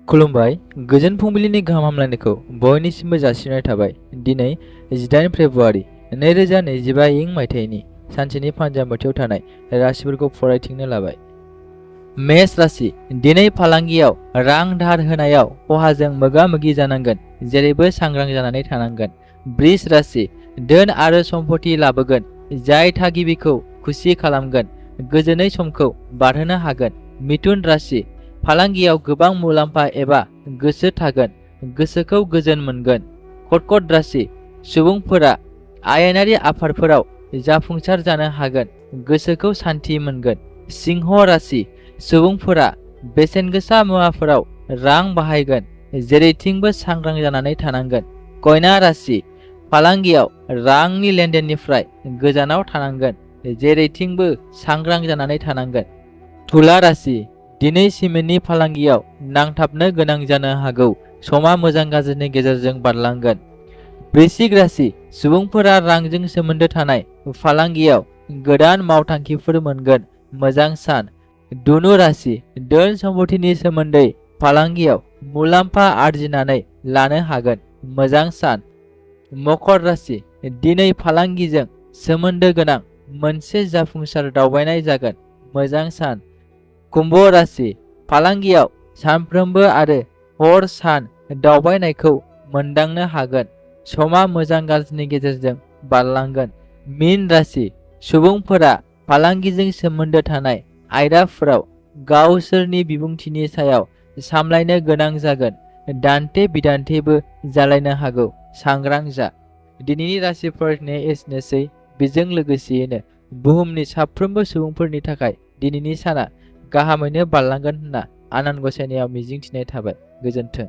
खुलुमबाय गोजोन फुंबिलिनि गाहाम हामलायनायखौ बयनिसिमबो जासिनाय थाबाय। दिनै 18 फेब्रुआरि 2025 इं मायथाइनि सानसेनि फानजामुथियाव थानाय राशिफोरखौ फरायथिंनो लाबाय। मेष राशि दिनै फालांगियाव रां दाहार होनायाव खहाजों मोगा-मोगि जानांगोन, जेरैबो सांग्रां जानानै थानांगोन। वृष राशि धोन आरो सम्पति लाबोगोन, जाय थागिबिखौ खुसि खालामगोन, गोजोनै समखौ बारहोनो हागोन। मिथुन राशि फालांगियाव गोबां मुलाम्फा एबा गोसो थागोन, गोसोखौ गोजोन मोनगोन। कर्कट राशि सुबुंफोरा आयेनारि आफादफोराव जाफुंसार जानो हागोन, गोसोखौ सान्थि मोनगोन। सिंह राशि सुबुंफोरा बेसेनगोसा मुवाफोराव रां बाहायगोन, जेरैथिंबो सांग्रां जानानै थानांगोन। कन्या राशि फालांगियाव रांनि लेनदेननिफ्राय गोजानाव थानांगोन, जेरैथिंबो सांग्रां जानानै थानांगोन। तुला राशि दिनै सिमेन्टनि फालांगियाव नांथाबनो गोनां जानो हागौ, समा मोजां गाज्रिनि गेजेरजों बारलांगोन। वृश्चिक राशि सुबुंफोरा रांजों सोमोन्दो थानाय फालांगियाव गोदान मावथांखिफोर मोनगोन, मोजां सान। धनु राशि धोन सम्पथिनि सोमोन्दै फालांगियाव मुलाम्फा आरजिनानै लानो हागोन, मोजां सान। मकर राशि दिनै फालांगिजों सोमोन्दो गोनां मोनसे जाफुंसार दावबायनाय जागोन, मोजां सान। कुम्भ राशि फालांगियाव सानफ्रोमबो आरो हर सान दावबायनायखौ मोनदांनो हागोन, समा मोजां गाज्रिनि गेजेरजों बारलांगोन। मीन राशि सुबुंफोरा फालांगिजों सोमोन्दो थानाय आयदाफोराव गावसोरनि बिबुंथिनि सायाव सामलायनो गोनां जागोन, दान्थे बिदान्थेबो जालायनो हागौ, सांग्रां जा। दिनैनि राशि फरायनाया एसेनोसै। बेजों लोगोसेयैनो बुहुमनि साफ्रोमबो सुबुंफोरनि थाखाय दिनैनि साना गाहामैनो बारलांगोन होनना आनान गसाइनियाव मिजिंथिनाय थाबाय। गोजोन्थों।